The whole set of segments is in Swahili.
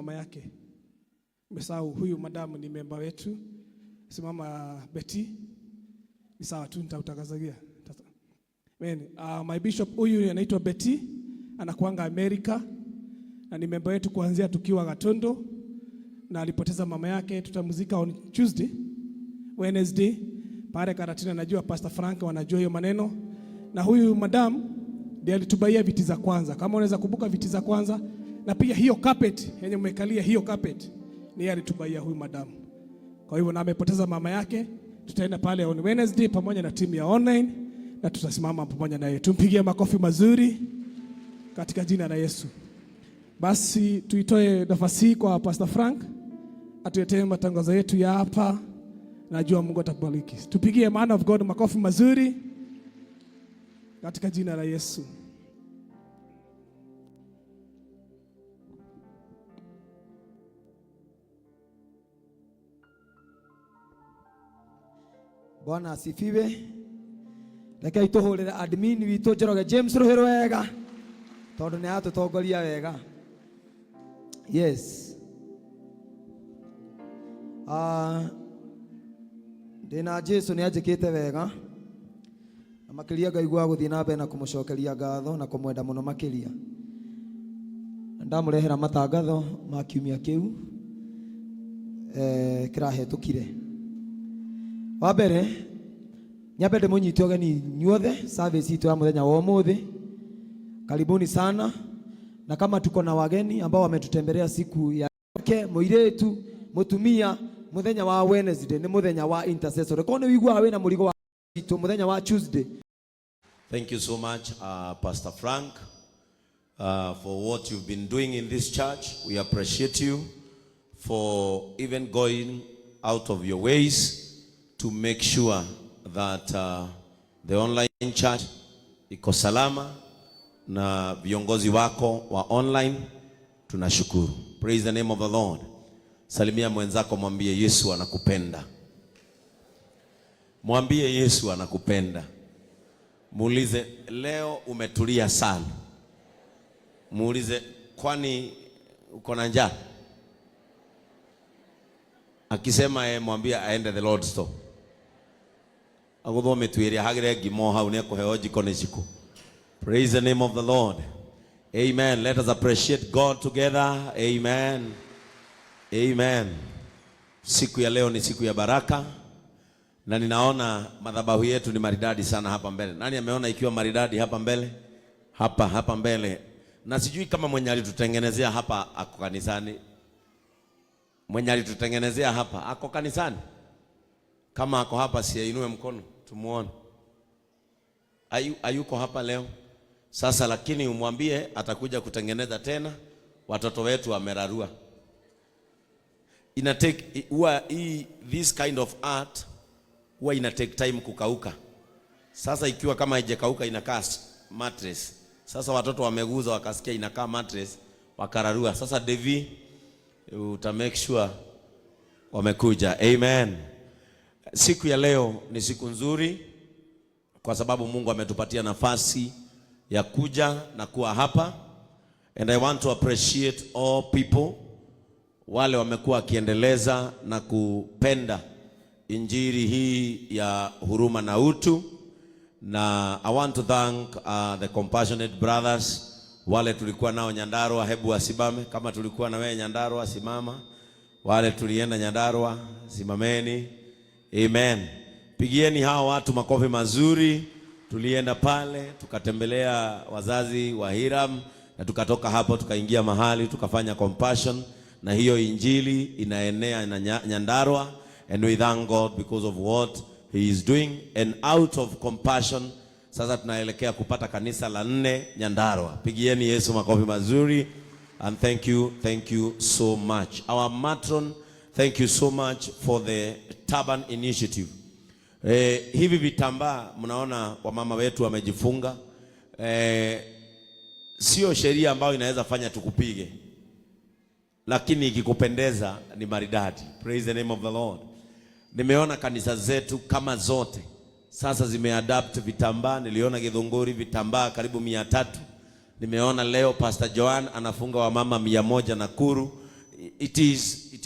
mama yake. Umesahau huyu madamu ni memba wetu. Simama Betty. Ni sawa tu nitautangazia. Amen. My bishop huyu anaitwa Betty, anakuanga Amerika na ni memba wetu kuanzia tukiwa Gatondo, na alipoteza mama yake. Tutamzika on Tuesday, Wednesday pale Karatina. Najua Pastor Frank wanajua hiyo maneno. Na huyu madam ndiye alitubuyia viti za kwanza, kama unaweza kumbuka viti za kwanza, na pia hiyo carpet yenye mmekalia, hiyo carpet ni yeye alitubuyia huyu madam. Kwa hivyo na amepoteza mama yake, tutaenda pale on Wednesday pamoja na timu ya online na tutasimama pamoja na yeye. Tumpigie makofi mazuri katika jina la Yesu. Basi tuitoe nafasi hii kwa Pastor Frank atuletee matangazo yetu ya hapa. Najua Mungu atakubariki. Tupigie man of God makofi mazuri katika jina la Yesu. Bwana asifiwe. Rekei tuhurire admin witũ Njoroge James rũhĩ wega tondũ nĩ aratũtongoria wega. Yes. Ndĩna Jesu nĩ anjĩkĩte wega na makĩria ngaigua gũthiĩ na mbere na kũmũcokeria ngatho na kũmwenda mũno makĩria. Na ndamũrehera matangatho ma kiumia kĩu kĩrahetũkire. Wa mbere nyambe ndĩmũnyite ũgeni inyuothe service itũ ya mũthenya wa ũmũthĩ. Karibuni sana, na kama tuko na wageni ambao wametutembelea siku ya ke mũirĩtu mũtumia mũthenya wa Wednesday nĩ mũthenya wa intercessory. Korwo nĩ wĩiguaga wĩna mũrigo wa itũ mũthenya wa Tuesday. Thank you so much, Pastor Frank, for what you've been doing in this church. We appreciate you for even going out of your ways to make sure that the online church iko salama na viongozi wako wa online tunashukuru. Praise the name of the Lord. Salimia mwenzako, mwambie Yesu anakupenda. Mwambie Yesu anakupenda. Muulize leo umetulia sana. Muulize kwani uko na njaa? Akisema eh, mwambie aende the Lord store. Aguthwo mĩtu ĩrĩa hagĩre ngima o hau nĩ ekũheo njiko nĩ cikũ. Praise the name of the Lord. Amen. Let us appreciate God together. Amen. Amen. Siku ya leo ni siku ya baraka na ninaona madhabahu yetu ni maridadi sana hapa mbele. Nani ameona ikiwa maridadi hapa mbele? Hapa hapa mbele. Na sijui kama mwenye alitutengenezea hapa ako kanisani. Mwenye alitutengenezea hapa ako kanisani? Kama ako hapa siainue mkono tumuone. Ayuko hapa leo? Sasa lakini umwambie atakuja kutengeneza tena. Watoto wetu wamerarua. Ina take huwa hii this kind of art huwa ina take time kukauka. Sasa ikiwa kama haijakauka inakaa mattress. Sasa watoto wameguza wakasikia inakaa mattress wakararua. Sasa Devi uta make sure wamekuja. Amen. Siku ya leo ni siku nzuri kwa sababu Mungu ametupatia nafasi ya kuja na kuwa hapa, and I want to appreciate all people wale wamekuwa wakiendeleza na kupenda injili hii ya huruma na utu, na I want to thank the compassionate brothers wale tulikuwa nao Nyandarua, hebu wasimame. Kama tulikuwa na wewe Nyandarua, simama. Wale tulienda Nyandarua, simameni. Amen. Pigieni hawa watu makofi mazuri. Tulienda pale tukatembelea wazazi wa Hiram na tukatoka hapo tukaingia mahali tukafanya compassion, na hiyo injili inaenea na Nyandarua, and we thank God because of what he is doing, and out of compassion sasa tunaelekea kupata kanisa la nne Nyandarua. Pigieni Yesu makofi mazuri, and thank you, thank you so much. Our matron, thank you so much for the Turban initiative. Hivi vitambaa mnaona wamama wetu wamejifunga. Sio sheria ambayo inaweza fanya tukupige, lakini ikikupendeza ni maridadi. Praise the name of the Lord. Nimeona kanisa zetu kama zote sasa zimeadapt vitambaa. Niliona Githunguri vitambaa karibu 300. Nimeona leo Pastor Joan anafunga wamama 100 Nakuru. It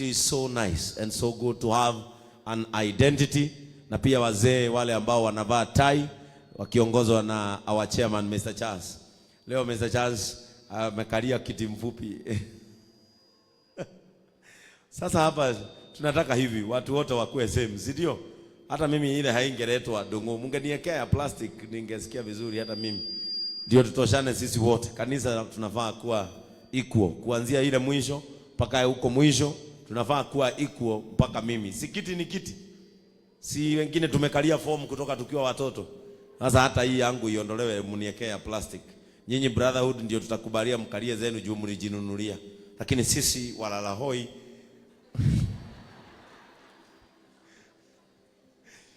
is so nice and so good to have an identity, na pia wazee wale ambao wanavaa tai wakiongozwa na our chairman, Mr. Charles. Leo Mr. Charles amekalia kiti mfupi. Sasa hapa tunataka hivi watu wote wakuwe same, si ndio? Hata mimi ile haingeletwa dongo, mungeniwekea ya plastic ningesikia vizuri hata mimi. Ndio tutoshane sisi wote. Kanisa tunafaa kuwa equal kuanzia ile mwisho mpaka huko mwisho, tunafaa kuwa equal mpaka mimi. Si kiti ni kiti. Si wengine tumekalia fomu kutoka tukiwa watoto. Sasa hata hii yangu iondolewe, mniekee ya plastic. Nyinyi brotherhood ndio tutakubalia mkalie zenu juu mlijinunulia. Lakini sisi walala hoi,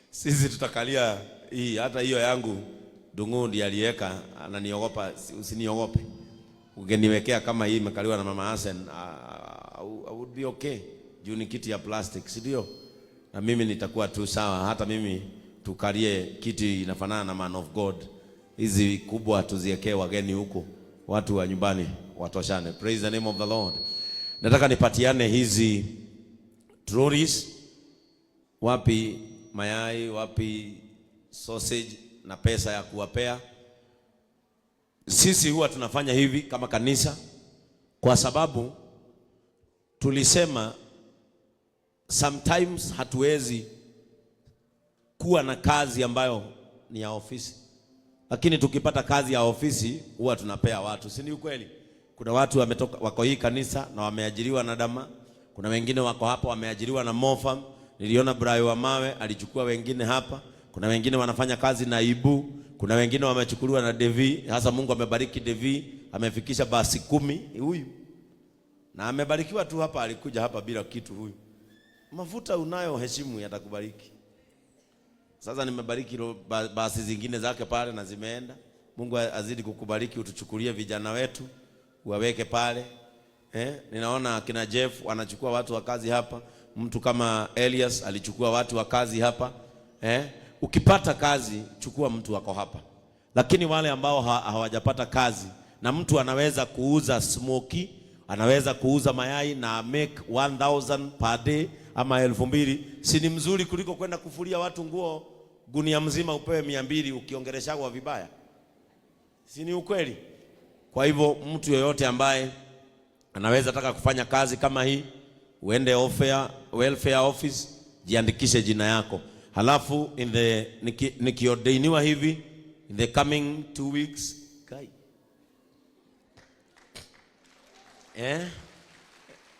sisi tutakalia hii. Hata hiyo yangu Dungu ndiye aliweka, ananiogopa. Usiniogope. Ungeniwekea kama hii imekaliwa na Mama Hassan, I would be okay. Juu ni kiti ya plastic, si ndio? Na mimi nitakuwa tu sawa. Hata mimi tukalie kiti inafanana na man of God. Hizi kubwa tuziekee wageni huko, watu wa nyumbani watoshane. Praise the name of the Lord. Nataka nipatiane hizi trolleys, wapi mayai, wapi sausage na pesa ya kuwapea. Sisi huwa tunafanya hivi kama kanisa kwa sababu tulisema sometimes hatuwezi kuwa na kazi ambayo ni ya ofisi, lakini tukipata kazi ya ofisi huwa tunapea watu, si ni ukweli? Kuna watu wametoka wako hii kanisa na wameajiriwa na Dama. Kuna wengine wako hapa wameajiriwa na Mofam. Niliona Brayo wa Mawe alichukua wengine hapa. Kuna wengine wanafanya kazi na Ibu. Kuna wengine wamechukuliwa na Devi. Hasa Mungu amebariki Devi, amefikisha basi 10 huyu. Na amebarikiwa tu hapa, alikuja hapa bila kitu huyu. Mafuta unayo heshimu yatakubariki. Sasa nimebariki basi zingine zake pale na zimeenda. Mungu azidi kukubariki, utuchukulie vijana wetu waweke pale. Ninaona kina Jeff wanachukua watu wa kazi hapa. Mtu kama Elias alichukua watu wa kazi hapa. Ukipata kazi chukua mtu wako hapa. Lakini wale ambao hawajapata kazi, na mtu anaweza kuuza smoky, anaweza kuuza mayai na make 1000 per day ama 2000, si ni mzuri kuliko kwenda kufulia watu nguo gunia mzima upewe 200 ukiongelesha kwa vibaya? Si ni ukweli? Kwa hivyo mtu yoyote ambaye anaweza taka kufanya kazi kama hii, uende welfare office, jiandikishe jina yako. Halafu in the nikiordainiwa hivi in the coming 2 weeks, kai.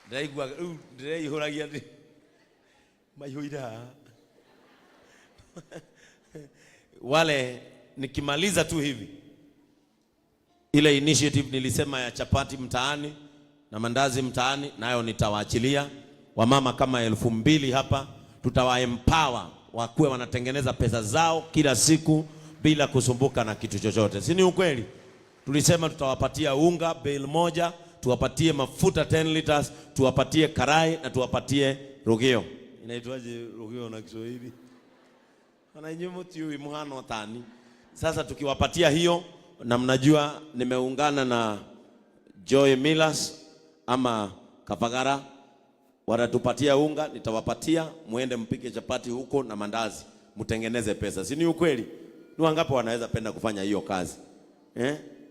Ndaigua rĩu ndĩreihũragia ndĩ maihũira. Wale nikimaliza tu hivi ile initiative nilisema ya chapati mtaani na mandazi mtaani, nayo nitawaachilia wamama kama 2000 hapa. Tutawa empower wakuwe wanatengeneza pesa zao kila siku bila kusumbuka na kitu chochote. Si ni ukweli? Tulisema tutawapatia unga bale moja, tuwapatie mafuta 10 liters, tuwapatie karai na tuwapatie rugio. Inaitwaje rugio na Kiswahili? Wanainyumu tiui muhano tani. Sasa tukiwapatia hiyo, na mnajua nimeungana na Joy Millers ama Kavagara, watatupatia unga, nitawapatia muende mpike chapati huko na mandazi, mtengeneze pesa. Si ni ukweli? Ni wangapi wanaweza penda kufanya hiyo kazi?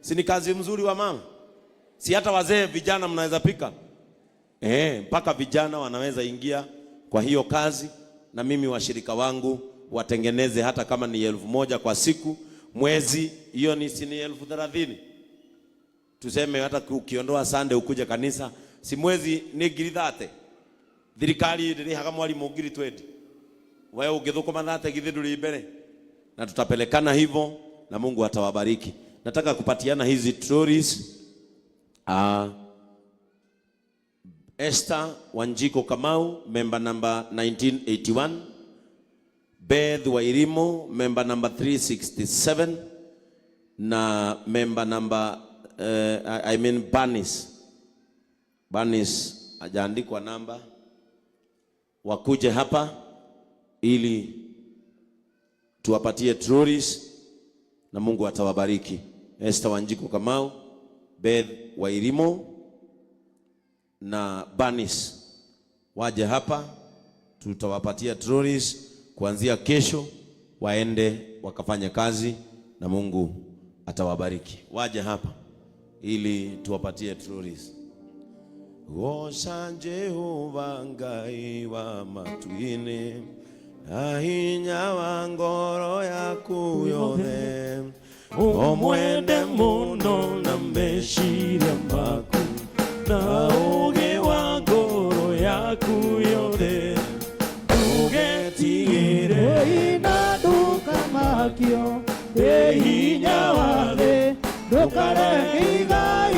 Si ni kazi mzuri wa mama? Si hata wazee vijana mnaweza pika? Mpaka vijana wanaweza ingia kwa hiyo kazi, na mimi washirika wangu watengeneze hata kama ni 1000 kwa siku, mwezi hiyo ni si ni 30,000. Tuseme hata ukiondoa Sunday ukuje kanisa, si mwezi ni ngiri thate. Thirikari ndĩrĩhaga mwalimu ngiri 20. Wewe ũngĩthũkũma thate githĩ ndũrĩ mbere. Na tutapelekana hivyo na Mungu atawabariki. Nataka kupatiana hizi trolleys. Esther Wanjiko Kamau, member number 1981. Beth Wairimo, member number 367. Na member number, I mean Banis. Banis hajaandikwa namba. Wakuje hapa ili tuwapatie trolleys na Mungu atawabariki. Esther Wanjiko Kamau, Beth Wairimo na Banis. Waje hapa, tutawapatia trolleys kuanzia kesho, waende wakafanye kazi na Mungu atawabariki. Waje hapa ili tuwapatie trolleys. Goca Jehova Ngai wa matu-inĩ na hinya wa ngoro yaku yothe, ũmwende mũno na meciria maku na ũũgĩ wa ngoro yaku yothe, ndũgetigĩre Ina ndũkamakio nĩ hinya wa thĩ, ndũkareke igai.